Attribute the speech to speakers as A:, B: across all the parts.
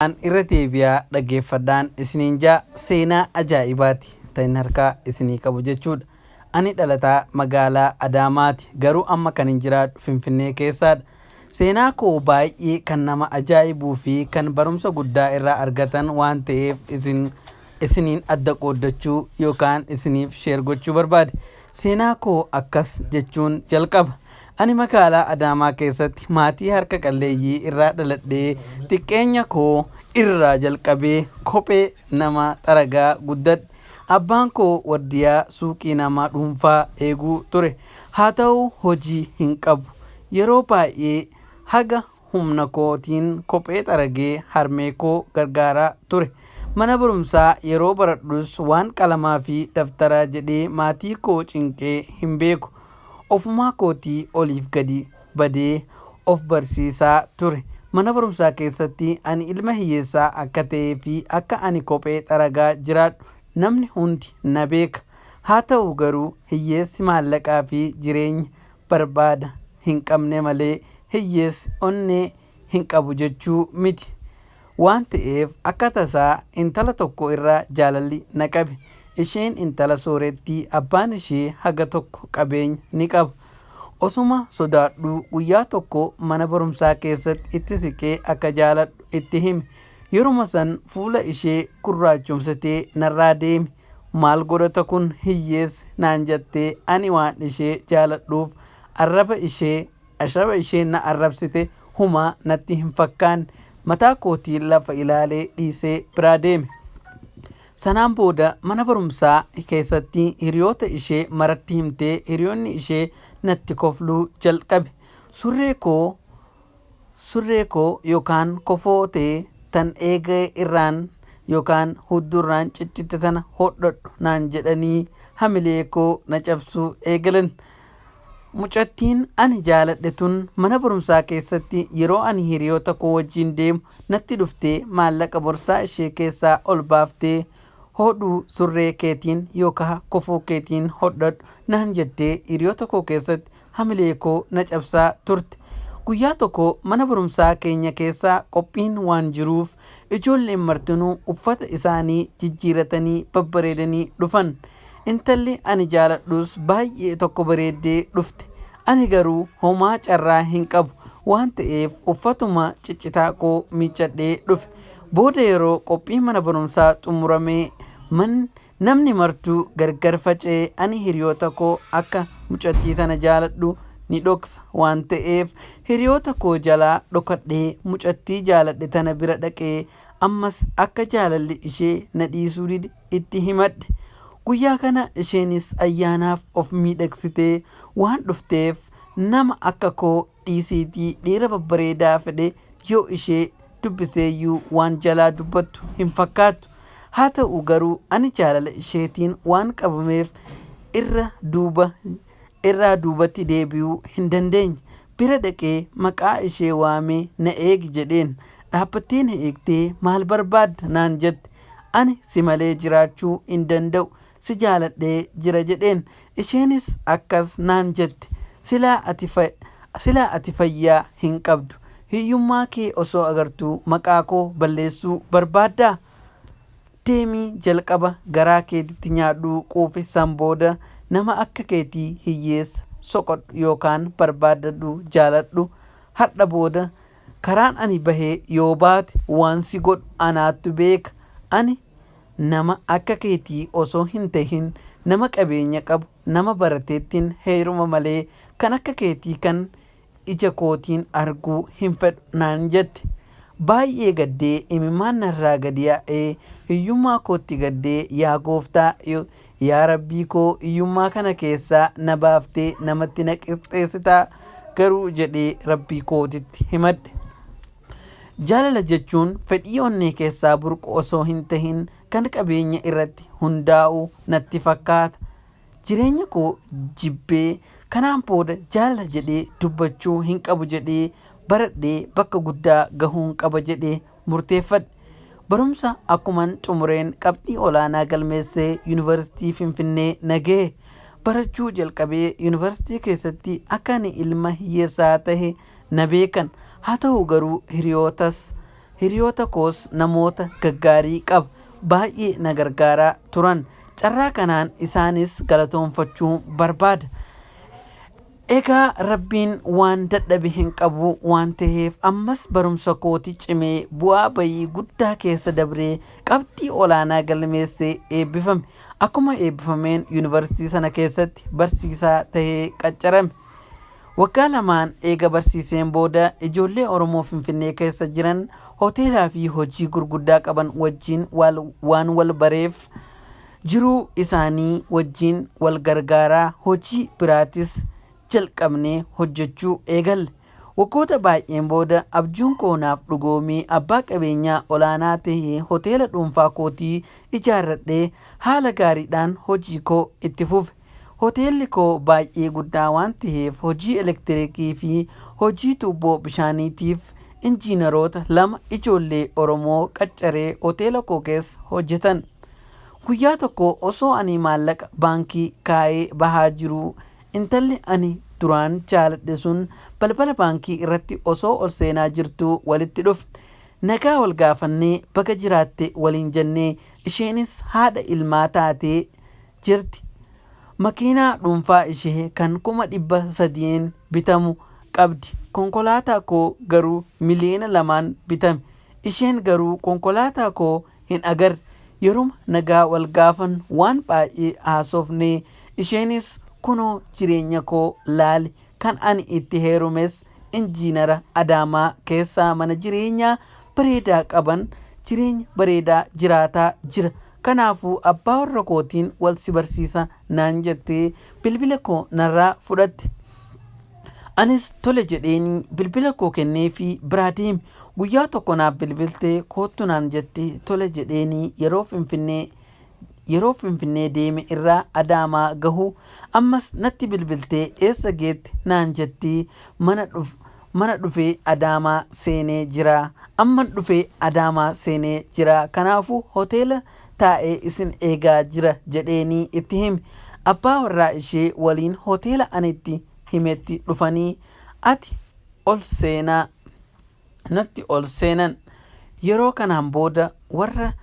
A: Irra deebi'aa dhaggeeffadhaan isiniin jaa seenaa ajaa'ibaati ta'in harkaa isinii qabu jechuudha. Ani dhalataa magaalaa Adaamaati garuu amma kan hin jiraadhu Finfinnee keessaadha. Seenaa koo baay'ee kan nama ajaa'ibuu fi kan barumsa guddaa irraa argatan waan ta'eef isiniin adda qooddachuu yookaan isiniif share gochuu barbaade. Seenaa koo akkas jechuun jalqaba. Ani magaalaa Adaamaa keessatti maatii harka qalleeyyii irraa dhaladhee xiqqeenya koo irraa jalqabee kophee nama xaragaa guddadhe. Abbaan koo wardiyaa suuqii nama dhuunfaa eeguu ture. Haa ta'u hojii hin qabu. Yeroo baay'ee haga humna kootiin kophee xaragee harmee koo gargaaraa ture. Mana barumsaa yeroo baradhus waan qalamaa fi daftaraa jedhee maatii koo cinqee hin beeku. Ofumaa kootii oliif gadi badee of barsiisaa ture. Mana barumsaa keessatti ani ilma hiyyeessaa akka ta'ee fi akka ani kophee xaragaa jiraadhu namni hundi na beeka. Haa ta'u garuu hiyyeessi maallaqaa fi jireenya barbaada hin qabne malee hiyyeessi onnee hin qabu jechuu miti. Waan ta'eef akka tasaa intala tokko irraa jaalalli na qabe. Isheen intala soorettii abbaan ishee haga tokko qabeenya ni qaba. Osuma sodaadhuu guyyaa tokko mana barumsaa keessatti itti siqee akka jaaladhu itti hime. Yeruma san fuula ishee gurraachomsitee narraa deeme. Maal godhata kun hiyyeessi naan jettee ani waan ishee jaaladhuuf arraba ishee ashraba isheen na arrabsite humaa natti hin fakkaanne. Mataa kootiin lafa ilaalee dhiisee biraa deeme. Sanaan booda mana barumsaa keessatti hiriyoota ishee maratti himtee hiriyoonni ishee natti kofluu jalqabe. Surree koo yookaan kofoo ta'e tan eegee irraan yookaan huddurraan ciccitte tana hodhadhu naan jedhanii hamilee koo na cabsuu eegalan. Mucattiin ani jaaladhe tun mana barumsaa keessatti yeroo ani hiriyoota koo wajjin deemu natti dhuftee maallaqa borsaa ishee keessaa ol baaftee hodhuu surree keetiin yookaan kofoo keetiin hodhadhu naan jettee hiriyoota koo keessatti hamilee koo na cabsaa turte. Guyyaa tokko mana barumsaa keenya keessaa qophiin waan jiruuf ijoolleen martinuu uffata isaanii jijjiiratanii babbareedanii dhufan. Intalli ani jaaladhus baay'ee tokko bareeddee dhufte. Ani garuu homaa carraa hin qabu waan ta'eef uffatuma ciccitaa koo miiccadhee dhufe. Booda yeroo qophii mana barumsaa xumuramee namni martuu gargar faca'ee ani hiriyoota koo akka mucattii tana jaaladhu ni dhoksa waan ta'eef hiriyoota koo jalaa dhokadhee mucattii jaaladhe tana bira dhaqee ammas akka jaalalli ishee na dhiisuu dide itti himadhe. Guyyaa kana isheenis ayyaanaaf of miidhagsitee waan dhufteef nama akka koo dhiisiitii dhiira babbareedaa fedhe yoo ishee dubbiseeyyuu waan jalaa dubbattu hin fakkaattu. Haa ta'u garuu ani jaalala isheetiin waan qabameef irraa duubatti deebi'uu hin dandeenye. Bira dhaqee maqaa ishee waamee na eegi jedheen. Dhaabbattee na eegdee maal barbaadda naan jette. Ani si malee jiraachuu hin danda'u si jaaladhee jira jedheen. Isheenis akkas naan jette. Silaa ati fayyaa hin qabdu. Hiyyummaa kee osoo agartuu maqaa koo balleessuu barbaaddaa? Deemii jalqaba garaa keetitti nyaadhuu quufisan booda nama akka keetii hiyyeessa soqodhu yookaan barbaaddadhu jaaladhu. Har'a booda karaan ani bahee yoo baate waan si godhu anaattu beeka. Ani nama akka keetii osoo hin tahin nama qabeenya qabu nama barateettiin heeruma malee kan akka keetii kan ija kootiin arguu hin fedhu naan jette. Baay'ee gaddee imimmaan narraa gadi yaa'ee hiyyummaa kootti gaddee yaa gooftaa yaa rabbii koo hiyyummaa kana keessaa na baaftee namatti na qixxeessitaa garuu jedhee rabbii kootitti himadhe. Jaalala jechuun fedhii onnee keessaa burqu osoo hin tahin kan qabeenya irratti hundaa'u natti fakkaata. Jireenya koo jibbee kanaan booda jaalala jedhee dubbachuu hin qabu jedhee baradhee bakka guddaa gahuun qaba jedhee murteeffadhe. Barumsa akkuman xumureen qabxii olaanaa galmeessee yuunivarsiitii Finfinnee na gahe. Barachuu jalqabee yuunivarsiitii keessatti akka ani ilma hiyyeessaa tahe na beekan. Haa ta'u garuu hiriyootas Hiriyoota koos namoota gaggaarii qaba. Baay'ee na gargaaraa turan. Carraa kanaan isaanis galatoonfachuu barbaada. Egaa Rabbiin waan dadhabe hin qabu waan ta'eef ammas barumsa kooti cimee bu'aa bayii guddaa keessa dabree qabxii olaanaa galmeessee eebbifame. Akkuma eebbifameen yuunivarsiitii sana keessatti barsiisaa tahee qaccarame. Waggaa lamaan eega barsiiseen booda ijoollee Oromoo Finfinnee keessa jiran hoteelaa fi hojii gurguddaa qaban wajjin waan wal bareef jiruu isaanii wajjin wal gargaaraa hojii biraatis jalqabnee hojjechuu eegalle. Waggoota baay'een booda abjuun koo naaf dhugoomee abbaa qabeenyaa olaanaa tahee hoteela dhuunfaa kootii ijaarradhee haala gaariidhaan hojii koo itti fufe. Hoteelli koo baay'ee guddaa waan taheef hojii elektirikii fi hojii tuubboo bishaaniitiif injiinaroota lama ijoollee Oromoo qaccaree hoteela koo keessa hojjetan. Guyyaa tokko osoo ani maallaqa baankii kaa'ee bahaa jiruu intalli ani duraan jaaladhe sun balbala baankii irratti osoo ol seenaa jirtuu walitti dhufne. Nagaa wal gaafannee baga jiraatte waliin jennee isheenis haadha ilmaa taatee jirti. Makiinaa dhuunfaa ishee kan 300,000n bitamu qabdi. Konkolaataa koo garuu 2,000,000n bitame. Isheen garuu konkolaataa koo hin agarre. Yeruma nagaa wal gaafannu waan baay'ee haasofne. Isheenis kunoo jireenya koo laali kan ani itti heerumes injiinara Adaamaa keessaa mana jireenyaa bareedaa qaban jireenya bareedaa jiraataa jira. Kanaafuu abbaa warra kootiin wal si barsiisa naan jettee bilbila koo narraa fudhatte. Anis tole jedheenii bilbila koo kenneefii biraa deeme. Guyyaa tokko naaf bilbiltee koottu naan jette tole jedheenii yeroo Finfinnee yeroo Finfinnee deeme irraa Adaamaa gahu ammas natti bilbiltee eessa geette naan jetti mana dhuf mana dhufee Adaamaa seenee jira. Amman dhufee Adaamaa seenee jira. Kanaafuu hoteela taa'ee isin eegaa jira jedheenii itti hime. Abbaa warraa ishee waliin hoteela ani itti himetti dhufanii ati ol seenaa natti ol seenan. Yeroo kanaan booda warra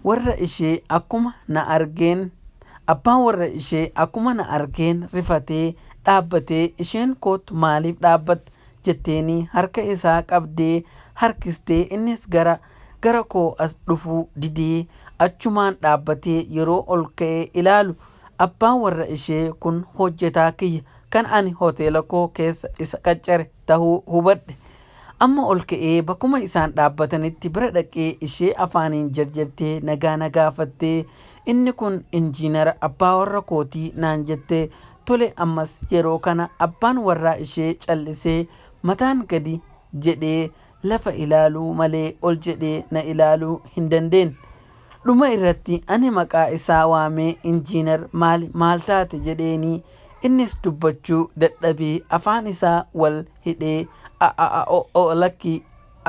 A: warra ishee akkuma na argeen abbaan warra ishee akkuma na argeen rifatee dhaabbatee isheen koottu maaliif dhaabbatta jetteenii harka isaa qabdee harkistee innis gara gara koo as dhufuu didee achumaan dhaabbatee yeroo ol ka'ee ilaalu abbaan warra ishee kun hojjetaa kiyya kan ani hoteela koo keessa isa qaccare tahuu hubadhe. Amma ol ka'ee bakkuma isaan dhaabbatanitti bira dhaqee ishee afaaniin jarjartee nagaa na gaafattee inni kun injiinara abbaa warra kootii naan jette tole ammas yeroo kana abbaan warraa ishee callisee mataan gadi jedhee lafa ilaaluu malee ol jedhee na ilaaluu hin dandeenye. Dhuma irratti ani maqaa isaa waamee injiinar maali maal taate jedheenii innis dubbachuu dadhabee afaan isaa wal hidhee a'a'a'o lakki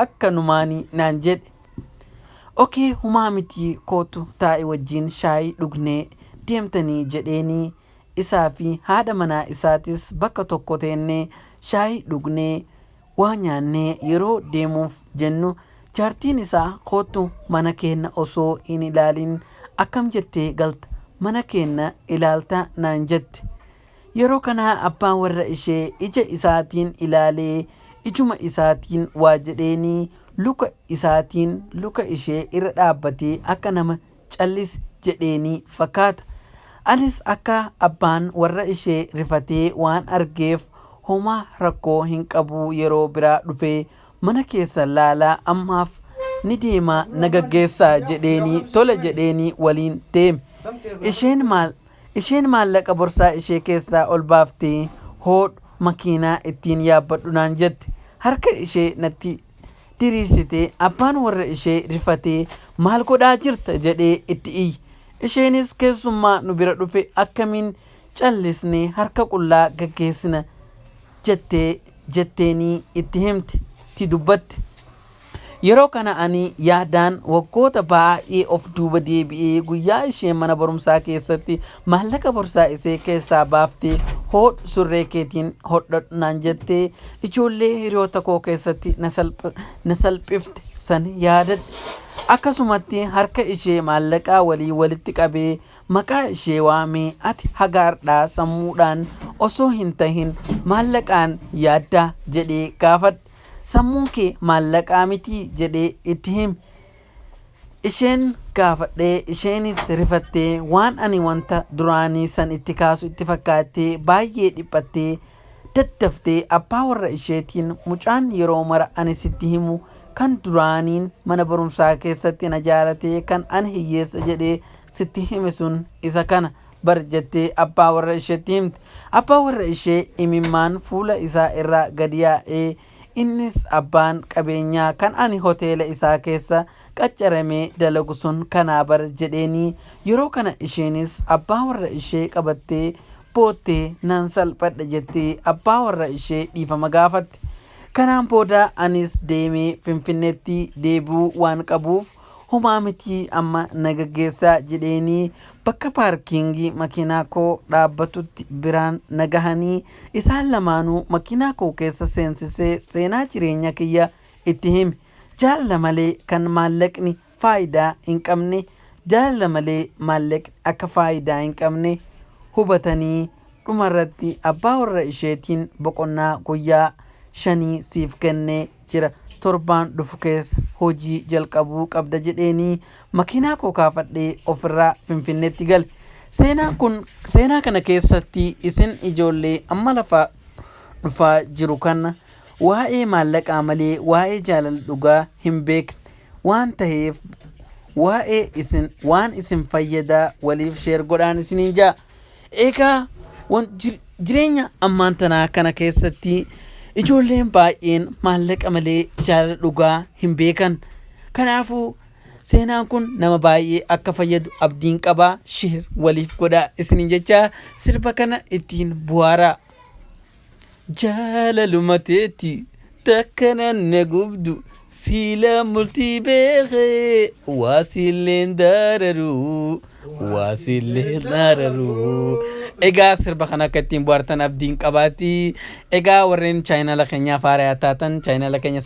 A: akkanumaani naan jedhe. Okee humaa mitii kootu taa'i wajjin shaayii dhugnee deemtanii jedheenii isaa fi haadha manaa isaatis bakka tokko teennee shaayii dhugnee waa nyaannee yeroo deemuuf jennu jaartiin isaa koottu mana keenna osoo hin ilaalin akkam jettee galta mana keenna ilaalta naan jette. Yeroo kana abbaan warra ishee ija isaatiin ilaalee ijuma isaatiin waa jedheenii luka isaatiin luka ishee irra dhaabbatee akka nama callisi jedheenii fakkaata. Anis akka abbaan warra ishee rifatee waan argeef homaa rakkoo hin qabuu yeroo biraa dhufee mana keessan laalaa ammaaf ni deemaa na gaggeessaa jedheenii tole jedheenii waliin deeme. Isheen maal isheen maallaqa borsaa ishee keessaa ol baaftee hoodhu makiinaa ittiin yaabbadhu naan jette. Harka ishee natti diriirsitee abbaan warra ishee rifatee maal godhaa jirta jedhee itti iyye. Isheenis keessummaa nu bira dhufe akkamiin callisnee harka qullaa gaggeessina jettee jetteenii itti himte itti dubbatte. Yeroo kana ani yaadaan waggoota baay'ee of duuba deebi'ee guyyaa isheen mana barumsaa keessatti maallaqa borsaa ishee keessaa baaftee Hoodhu surree keetiin hodhadhu naan jettee ijoollee hiriyoota koo keessatti na salphifte san yaadadhe. Akkasumatti harka ishee maallaqaa walii walitti qabee maqaa ishee waamee, "Ati hagaardhaa sammuudhaan osoo hin tahin maallaqaan yaaddaa?" jedhee gaafadhe. "Sammuun kee maallaqaa mitii?" jedhee itti hime. Isheen gaafadhee isheenis rifattee waan ani wanta duraanii san itti kaasu itti fakkaattee baay'ee dhiphattee daddaftee abbaa warra isheetiin, "Mucaan yeroo mara ani sitti himu kan duraaniin mana barumsaa keessatti na jaalatee kan ani hiyyeessa jedhee sitti hime sun isa kana bar," jettee abbaa warra isheetti himte. Abbaa warra ishee imimmaan fuula isaa irraa gadi yaa'ee, innis, "Abbaan qabeenyaa kan ani hoteela isaa keessa qaccaramee dalagu sun kanaa bar," jedheenii. Yeroo kana isheenis abbaa warra ishee qabattee boottee, "Nan salphadhe," jettee abbaa warra ishee dhiifama gaafatte. Kanaan booda anis deemee Finfinneetti deebi'uu waan qabuuf, "Homaa mitii, amma na gaggeessaa," jedheenii bakka paarkiingii makiinaa koo dhaabbatutti biraan na gahanii isaan lamaanuu makiinaa koo keessa seensisee seenaa jireenya kiyya itti hime. Jaalala malee kan maallaqni faayidaa hin qabne, jaalala malee maallaqni akka faayidaa hin qabne hubatanii dhumarratti abbaa warra isheetiin, "Boqonnaa guyyaa 5 siif kennee jira, torbaan dhufu keessa hojii jalqabuu qabda," jedheenii makiinaa koo kaafadhee ofirraa Finfinneetti gale. Seenaan kun, seenaa kana keessatti isin ijoollee amma lafa dhufaa jiru kana waa'ee maallaqaa malee waa'ee jaalala dhugaa hin beekne waan ta'eef, waa'ee isin waan isin fayyadaa waliif share godhaan isiniin jaa. Egaa jireenya ammaan tanaa kana keessatti ijoolleen baay'een maallaqa malee jaalala dhugaa hin beekan. Kanaafuu seenaan kun nama baay'ee akka fayyadu abdiin qabaa, share waliif godhaa isiniin jecha sirba kana ittiin bu'aaraa. Jaalaluma teetti takka nan gubdu siila multii beekee waa siilleen daararu, waa siilleen daararu. Egaa sirba kana akka ittiin bohaartan abdiin qabaati. Egaa warreen chaayinala keenyaaf haaraa taatan chaayinala keenya